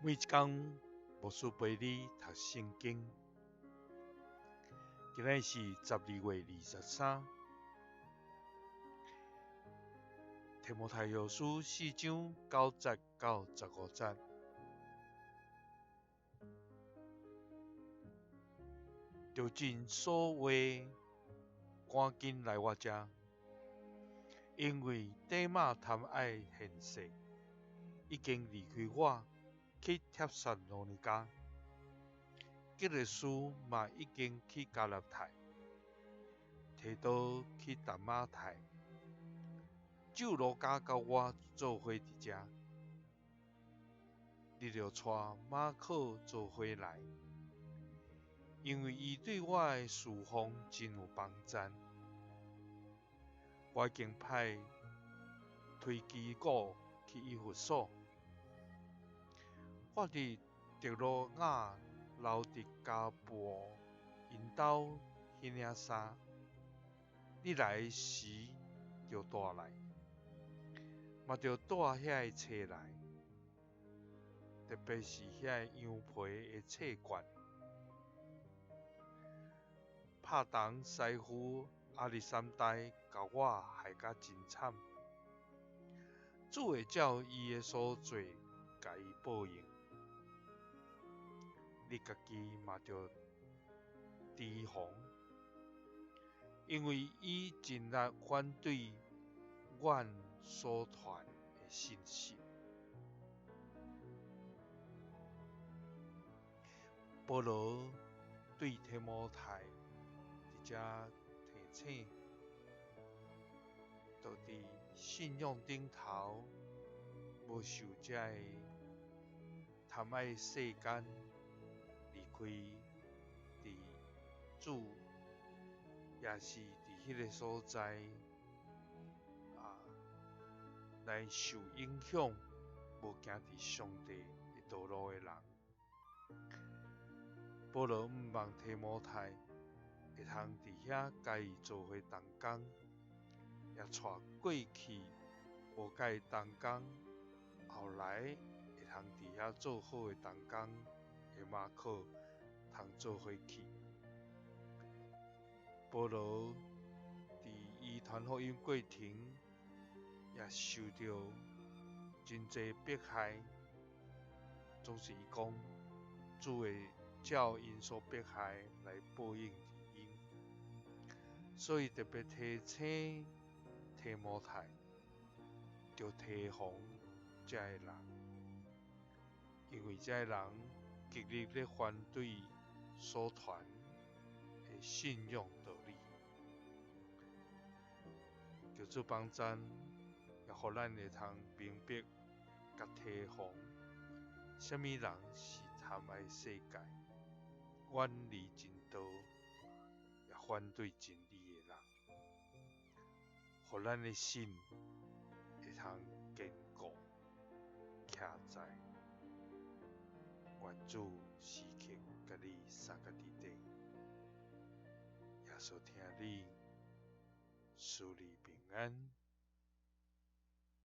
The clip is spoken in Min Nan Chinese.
每一工，牧師陪你讀聖經。今日是12月23，提摩太後書四章九節到十五節。照真所話，趕緊來我遮，因為底馬貪愛現世，已經離開我，去帖撒羅尼迦。革勒斯嘛已經去加拉太，提多去達馬太，只有路加佮我做伙佇遮。你著帶馬可做伙來，因為伊對我的事奉真有幫贊。我已經派推基古去以弗所。我佇特羅亞留佇加布𪜶兜彼領衫，你來時著帶來，嘛著帶遐个冊來，特別是遐个羊皮的冊卷。拍銅師傅亞歷山大共我害甲真慘，主會照伊的所做共伊報應。你家己嘛著提防，因為伊盡力反對阮所傳的信息。保羅對提摩太佇遮提醒，著佇信仰頂頭無受這个貪愛世間，離開佇主，也是佇彼个所在啊，來受影響，無行佇上帝的道路的人。保羅毋望提摩太會通佇遐共伊做伙同工，也帶過去無共伊同工，後來會通佇遐做好的同工的馬可通做伙去。保羅佇伊傳福音過程，也受著真濟迫害，總是伊講主會照𪜶所迫害來報應佇𪜶，所以特別提醒提摩太，著提防這个人，因為這個人極力咧反對所傳的信仰道理。求主幫贊，也予咱會通明白佮提防，啥物人是貪愛世界、遠離真道，也反對真理的人，予咱的心會通堅固徛在。願主時刻佮你相佮佇底，耶穌疼你，賜你平安。